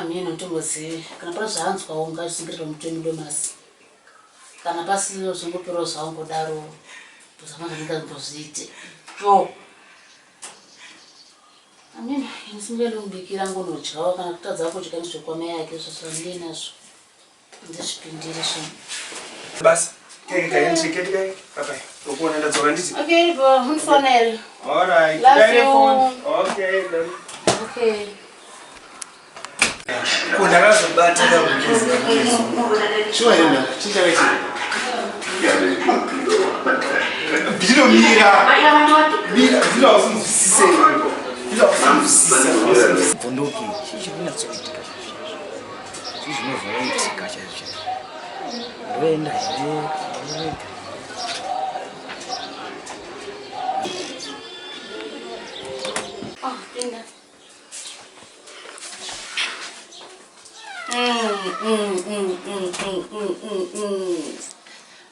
Amheno nditombozivi kana pane zvaanzwawo ngazvisungirira mutemo domasi kana pasina zvingoperawo zvaangodaro kuzama ndingambozviite yo amheno ini singaendomubikira ngonodyawo kana kutadza kudya nezvekwamai yake zvazvandii nazvo ndizvipindire zvinhu basa keke kaentry keke keke bye bye ukuona ndadzoka nditi okay bo mundifonere all right Love you. Okay then. Okay. Ko ndakazobata kamugezi. Shuwa here mdara, chii chakaitika? Bhilo mira. Mira, bhilo hausinzwisise. Bhilo hausinzwisise. Bvondoki, chii chiri kunyatsoitika chaizvo? Chii zvinozvoitika chaizvo chaizvo? Ndoenda here? Ndorega? Oh, pinda.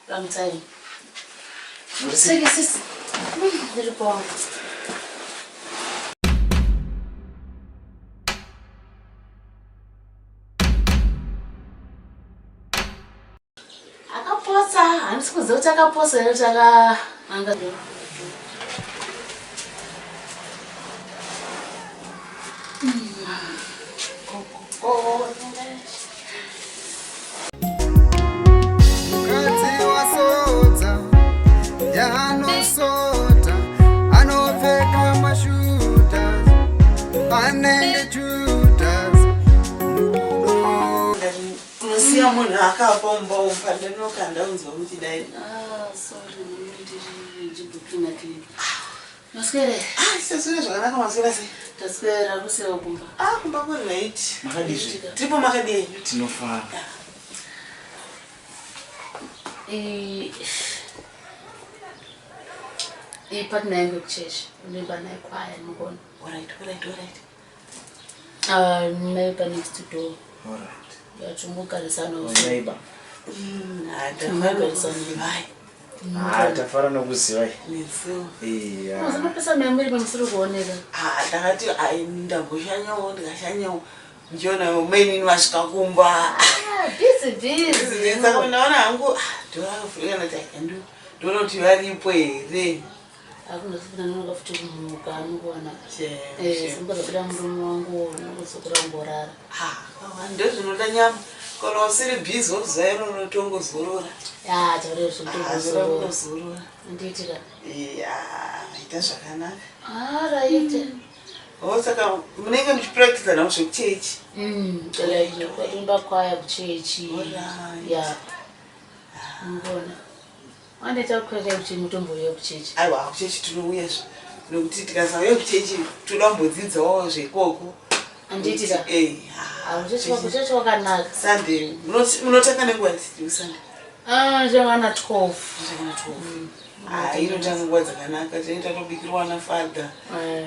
Long time. Siki sisi. Ndiri poa. Akapotsa, handisi kuziva kuti akapotsa here kuti aka anga Mukadzi wasodza yanosota anopfeka mashuta anenge Judas murudo. Unosiya munhu akapomba umba ndinoka ndaunzwa kuti dai. Ah, sorry, ndiri ndichibhukina clinic. Maswere. Ah, saswera zvakanaka maswera sei? Taswera kusewa kumba. Ah, kumba kuri right. Makadizve? Tiripo makadii? Tinofara. I I partner yangu yekuchechi, unoimba naye kwaya ndinogona. Alright, alright, alright. Ah, neighbor next door. Alright. Yachungugarisana. Neighbor. Tingagarisana. Vai. Ah, tafara nokuzivai. Nesu. Iya. Unopesa memory pamusiri kuoneka. Ah, ndakati ai ndamboshanyawo ndikashanyawo. Ndiona mainini vasvika kumba. Ah, busy busy. Saka ndaona hangu ah, ndovakavhurika ndati ai ndoona kuti varipo here. Akunasifuna nonoka futi kumuka anokuwana. Shem, Eh, shem. simbozobuda murume wangu nokudzokera kungorara. Ah, ndozvinoda nyama. Kana usiri busy wokuzuva iroro tongozorora. Ya, taure Ah, zvekutongozorora. zvakungozorora. Ndiitira. Ya, maita zvakanaka. Ah, right. Oh, saka munenge muchipractice navo zvekuchechi. Like kuimba kwaya kuchechi. Alright. Ya. Ngona. Wandaita kukweka kuchechi mutombouya kuchechi. Aiwa, kuchechi tinouya zve. Nokuti tikasauya kuchechi toda kumbodzidzawo zvekoko. Andiitira. Eh. Ah, kuchechi kuchechi kwakanaka. Sunday. Munotanga nenguva dzipi Sunday? Ah, changana 12. Changana 12. Ah, inotanga nguva dzakanaka. Tinenge tatobikirwa nafather.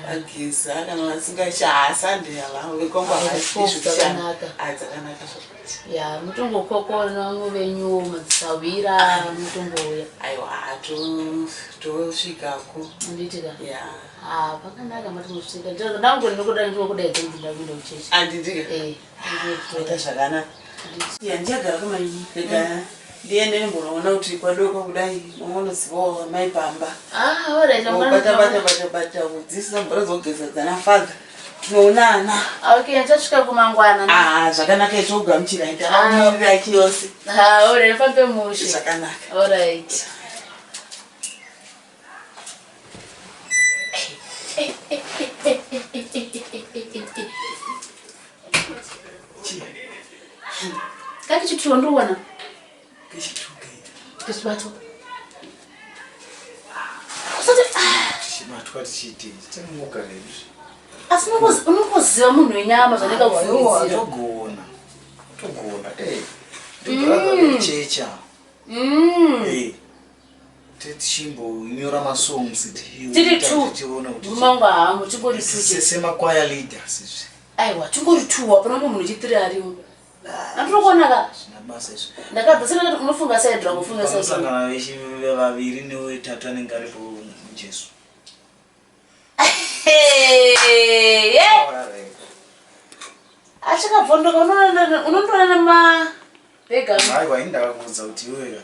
Vageza kana vasingacha ah, Sunday ava vekwangu havasi Dzakanaka. Ah, dzakanaka zvakuti. Ya, mutongokokona vamwe venyu madzisahwira mutongouya. Aiwa, tosvikako. Andiitira. Ya. Ah, pakanaka mati musvika. Ndangoni nokuda ndinokudaidza kuti ndakuenda kuchechi. Anditika. Eh. Maita zvakanaka. Ya, ndichagara kwamaini. Rega ndiende ndimbonoona kuti kwadoka kudai unozivawo mai pamba. Ah, alright. Bata bata bata bata kudzisa mvura dzokugeza dzana father. Tinoonana. Okay, ndichasvika kumangwana. Ah, zvakanaka izvo kugamuchira ndakakumirira chiyose. Ah, alright, fambe mushe. Zvakanaka. Alright. Kakichituwa ndowana. Kechibatwa. Usati Tichibatwa tichiitei? Tichangogara hedu. asi unongoziva munhu wenyama zvanenge kufungidzira. Togona. Togona. Eh. Ndibrother vechecha. Eh. Tichimbonyora masongs Tiri two. tichiona kuti Murume wangu hangu tingori two chete. semakwaya leaders izvi. Aiwa tingori two hapana mumwe munhu chitiri arimo. Andiri kuona ka Zvina basa izvi. ndakabva sena ndati unofunga side rangu ufunga side rangu. Panosangana vechi vaviri newetatu anenge aripo Jesu. Hey, yeah. Achakabvondoka unondoona nemabhega. Aiwa, ini ndakakuudza kuti iwewe,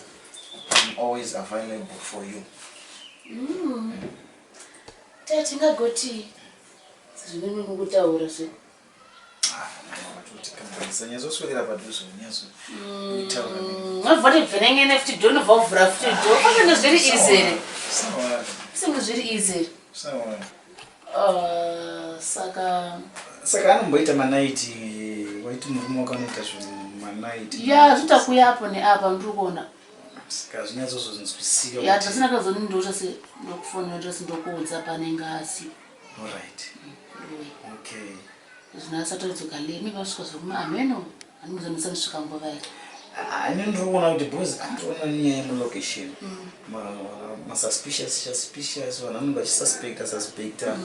I'm always available for you. Tatingagoti zvinenge kutaura se. Sanyazoswedera padhuze unyatso kutaura. Wabva kuti bvenengene futi do nobva kuvhura futi do. Pasinge zviri easy here? Usawara. Singe zviri easy here? Usawara. Saka Saka anomboita manight, waiti murume wako anoita zvimanight? Ya, zvinoita kuya apo neapa, ndiri kuona. Saka zvinyatsozonzwisika. Ya, tasina kazoni ndoita se ndokufonera, ndoita se ndokuudza panenge asi. Alright, okay. Zvino asati adzoka lemi vasvika zvekuma ameno andimuzonisa ndisvika nguva here. Ini ndiri kuona kuti because andiriona nenyaya yemulocation, masuspicious suspicious, vanhu vanenge vachisuspecta suspecta,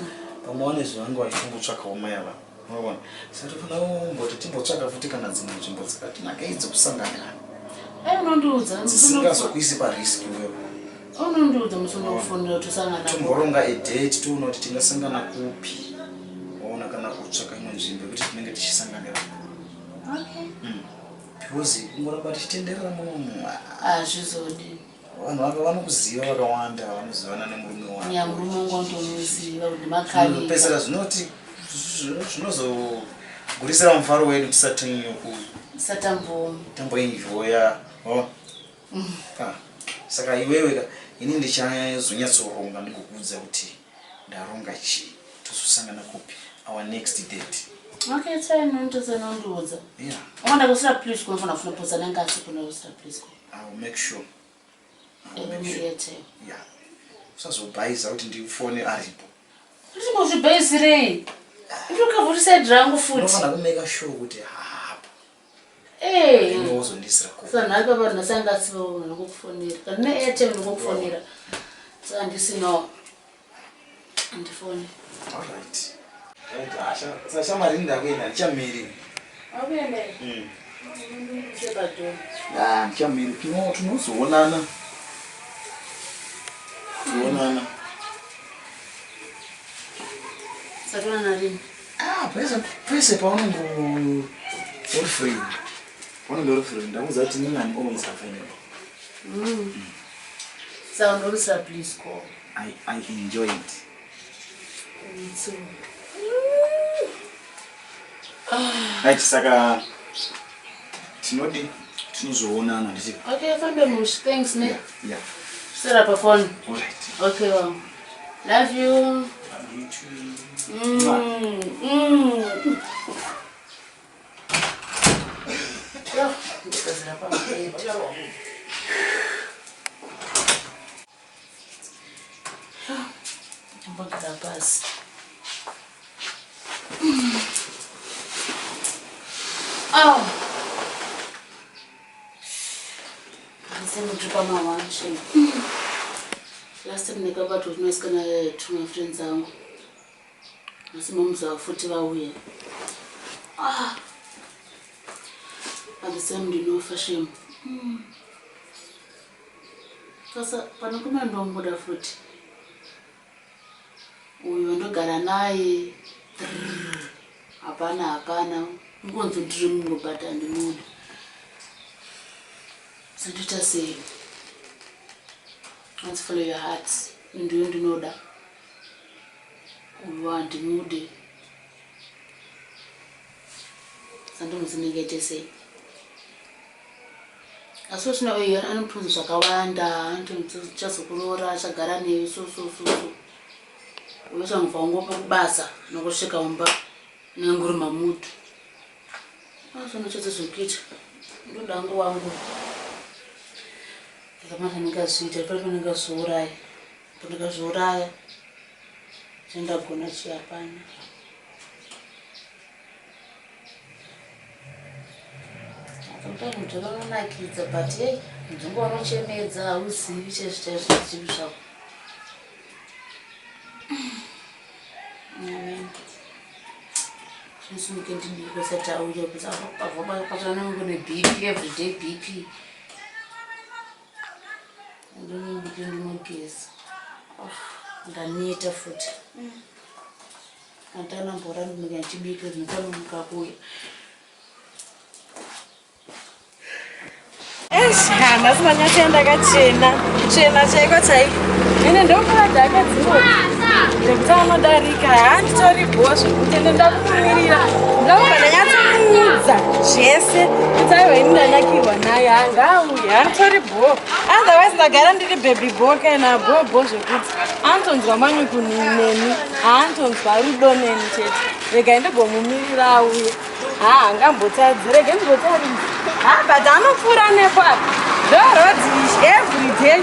pamwe vane zvavange vachingotsvakawo mai ava, unoona? Saka tofanira kumboti timbotsvaka futi kana dzimwe nzvimbo dzakati nakei dzekusanganira. Ai, unondiudza. Dzisingazokuisi parisk iwewe. Unondiudza musi unokufonera tosangana. Tomboronga a date, toona kuti tingasangana kupi, waona, kana kutsvaka imwe nzvimbo yekuti tinenge tichisanganira. Okay. Because kungoramba tichitenderera munomu, Hazvizodi. Vanhu vanga vanokuziva vakawanda, vanozivana nemurume wako. Ya, murume wangu wandomuziva kuti makanika. Pesera zvinoti zvinozogurisira mufaro wedu tisati Satambo. Tamboenjoya. Oh. Ah, saka iwewe ka, ini ndichazonyatsoronga ndigokuudza kuti ndaronga chii, tozosangana kupi, our next date. Okay, it's fine, nondiudza. Yeah. Unoda kusira please kunofana kufuna putsa nanga asi kuna kusira please. I will make sure. I will make sure. Airtime. Yeah, usazobhaisa kuti ndifone aripo. Ndimbozvibhaisirei? Ndokavhurisa rangu futi. Unofanira kumake sure kuti hapo. Eh. Ine wozondisira ko. Saka nhasi papa ndasanga asipo ndinokufonera. Kana ndine airtime ndinokufonera. Saka ndisinawo. Andifoni. Alright. Right, sashamari, ndakuenda, ndichamiri. Akuenda. Sepadho. Ah, ndichamiri. Tinozoonana. Toonana. Satoona rini? Ah, pese pese paunenge uri free. Paunenge uri free, ndakuudza kuti inini I'm always available. Saka ndorusira please call. I enjoy it. Me too. Right, saka tinodi tinozoonana, nditi. Okay, fambe mushe. Thanks, ne. Yeah. Sera pa phone. All right. Okay, well. Love you. Love you too. Yo, ndikazira pamubhedha. Ndimbogara pasi. Oh. Ndisi pamawashe. Last time ndakabatwa zvinoisikana tuma friends angu. Asi momuzava futi vauya. Ah. At the same ndinofa shame. Sasa pano kuma ndombuda futi. Uyu ndogara naye. Trrr. Hapana hapana. Ngonzo ndiri munhu but handimuda. Sandoita sei? Let's follow your heart. Ndiyo ndinoda. Uyu handimude. Sandomuzinengete sei? Asi usina uyu anotunza zvakawanda, anoti chazokuroora, achagara newe, so so so so. Uchangobva ungopa kubasa nokusvika mumba nenguri mamutu. Azvinochedza zvekuita. Ndoda hangu wangu. Ndakama ndingazviita, pari pandingazviuraya. Pandingazviuraya. Chandagona chi hapana. Sometimes mudzvoro unonakidza, but hey, mudzungu unochemedza, hauzivi chaizvo chaizvo zvivi zvako. Amen. Chinosimuke ndibike usati auya because avanenge neBP everyday BP. Ndinobike, ndinogeza. Oh, ndaneta futi. Andana mbora ndinoka ndichibika, ndinokamuka kuuya. Eish, nhasi manyatsa ndakachena kuchena chaiko chaiko ende ndomvura dzake dzinoti nekuti anodarika handitori bho zvekuti ende ndakumumirira ndakubva ndanyatsomuudza zvese kuti aiwa ini ndanakirwa naye hangauye handitori bho otherwise ndagara ndiri baby bho kana bho bho zvekuti anotonzwa manyuku neni haantonzwa rudo neni chete regai ndigomumirira auye haa angambotadzi rege ndimbotarisa ha but anopfuura nepo apa ndoroad every day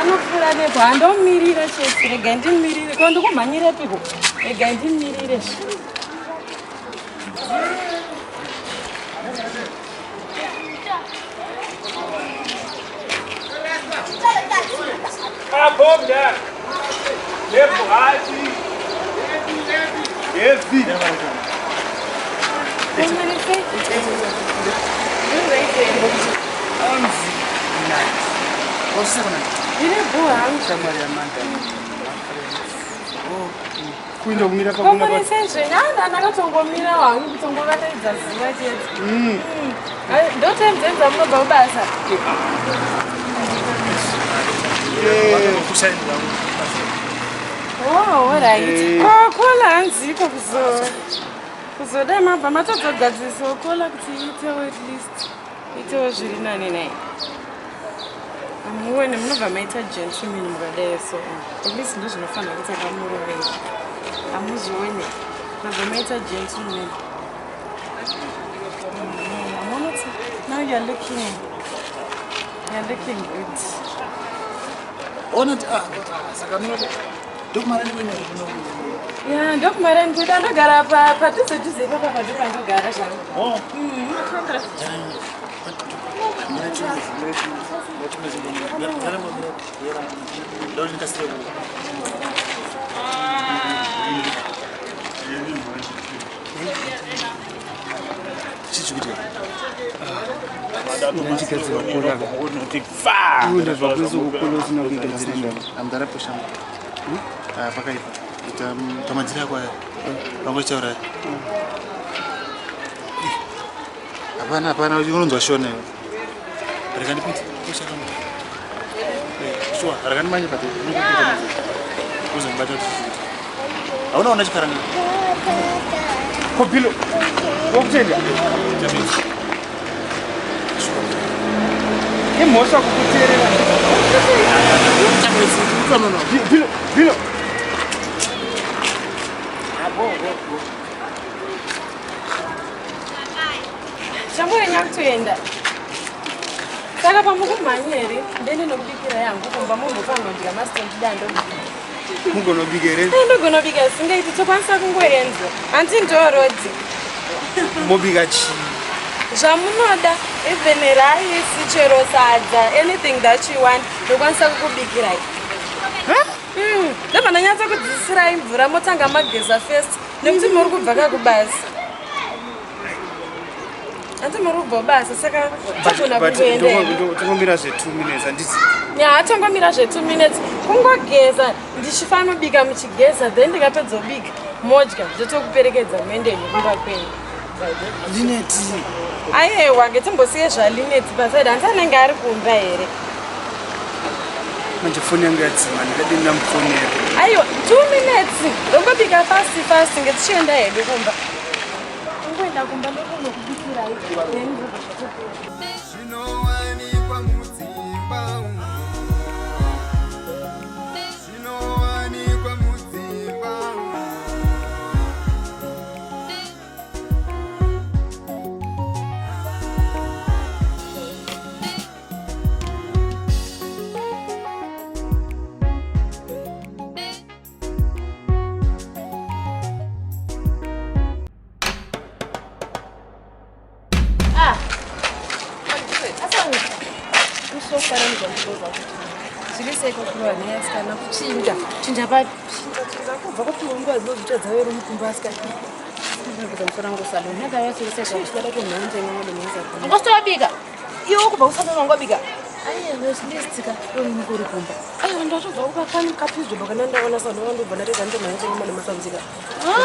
anopfuura nepo handomirira chete regai ndimirire ko ndikumhanyirepiko regai ndimirire Abomda. Lepo hati. Heavy. Kuinda kumira pakuna Komurisezve ndakatongomira hangu kutongovataidza zuva chete. Ndotemzenza munobva kubasa. Oh, alright. Ko kola hanziko kuzo kuzodai mabva matodzogadzirisawo kola kuti iitewo at least iitewo zviri nani nai. Amuone munobva maita gentleman mukadai so at least ndozvinofanira kuita kamurume. Amuzvione mabva maita gentleman. Amunoti now you're looking good. Ona kuti ah, saka munoti ndokumarani kwenyu kuno? Ya, ndokumarani kwedu andogara padhuze dhuze ipapa pado pandogara zvangu. Oh. Chichikuitika? Ndachigadzira kola. Iwe ndazvakwanisa kukola usina kuigadzirira. Amdara poshangu pakaipa ita pamadziro ako aya pangochauraya hapana hapana unonzwa shona iwe rega ndipite poshaka shuwa rega ndimanye pate uzomubata kuti hauna ona chikaranga. Kopilo. Wokutenda. Imhosva kukuteerera. Bilo, bilo. Shamwari kutoenda. Saka pamukumhanya here ndende nokubikira yangu kumba mumbofanira masitondida ndobika. Mugonobika here? Ndogonobika singaiti tokwanisa kungoenza. Hanti ndoroad. Mobika chii? Zvamunoda, even rice, chero sadza, anything that you want, ndokwanisa kukubikirai. Ndobva ndanyatsa kudzisirai mvura motanga mageza first nekuti muri kubva kakubasa. Hanti muri kubva kubasa saka togona But kungoenda. tongomira zve 2 minutes handisi? Ya, tongomira zve 2 minutes kungogeza ndichifanobika muchigeza then ndikapedza kubika modya ndotokuperekedza muende kumba kwenyu. Lineti. Aiwa, ngetimbosiye zvaLineti paside hanti anenge ari kumba here? Manje foni yangu yadzima ndikadini ndamufonera. Aiwa, 2 minutes ndongobika fast fast ngetichienda hedu kumba. Kungoenda kumba ndokunokubikirai then ndobva zvatopera. Zvinowanikwa mudzimba umu. Zvinowanikwa mudzimba umu. Ah, zviri seiko kurwa neasikana kuchinja chinja papi? Kubva kuti nguva dzinozvita dzaveri mukumba asikana. Ungositowabika. Iwe kubva kusalon wangabika? Aiwa, Uri kumba. Aiwa, ndatobva kukakani kapizvo kana ndaona salon wandobva ndatega ndomhanya nemasanzika.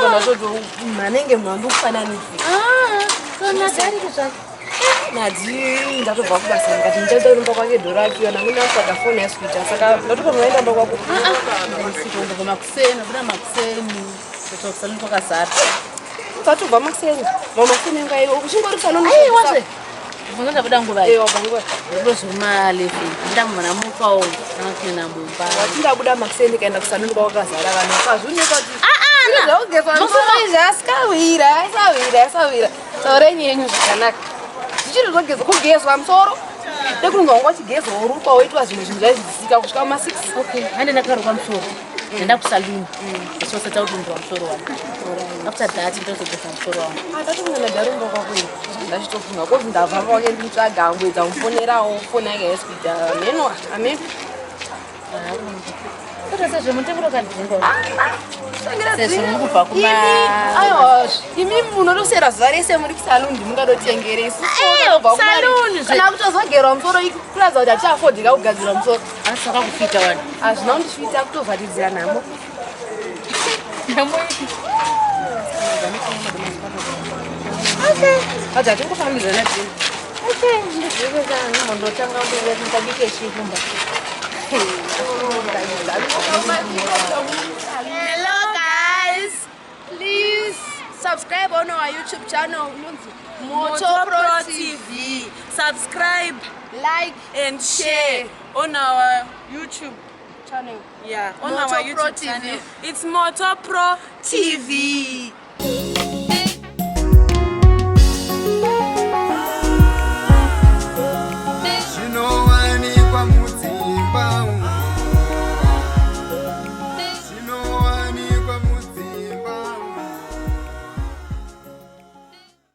Ndatoto manenge mhandu kufananidzika. Sonagarike zvake. Nadi ndatobva kubasa ndikati ndichaita kurumba kwake dhora apiwa namune akutsvaga foni yasikuita saka ndatopa maenda mba kwako. Ndobva makuseni, buda makuseni. Kutoka kusaluni kwakazara. Tatobva makuseni. Mama makuseni anga iwe uchingori kusaluni. Aiwa zve. Ndibvunza ndabuda nguva iyi. Wabva nguva. Ndabuda zvuma 11. Ndamuna mukawo kana mumba. Wati ndabuda makuseni ndikaenda kusaluni kwakazara vanhu. Akazvioneka kuti Ah ah. Zvakugezwa musoro izvi asikawira, asawira, asawira. Taurai nyenyu zvakanaka. Zvichiri zvogezwa kugezwa musoro. Ndekunge wanga uchigezwa worukwa woitwa zvimwe zvinhu zvaizvisika kusvika kuma 6. Okay, hande ndakarukwa musoro. Ndaenda kusaluni. Ndoseta kudundwa musoro wangu. After that ndozogeza musoro wangu. Ndatofunga ndadarumba kwako ini. Ndachitofunga kozi ndabva kwake nditsvaga angoedza kumufonerawo foni yake haisi mheno ameno. Kuita sezvemutengo wakadhingwa. Sezvo mukubva kuma Aiwa, imi munotosera zuva rese muri kusaluni ndimungadotengere isu. Aiwa, kusaluni zve. Kana kutozogerwa musoro kuratidza kuti hatichaafodhika kugadzirwa musoro. Asi wakakufita wani. Hazvina kundifita kutovharidzira nhamo. Nhamo ipi? Okay. But hatingofambidzana tini. Okay, ndizviveka ndotanga ndabike chikumba. Hello guys. Please subscribe on our YouTube channel Moto Pro TV. Subscribe, Like and share on our YouTube channel. Yeah, on Moto our Pro YouTube channel. TV. It's Moto Pro TV.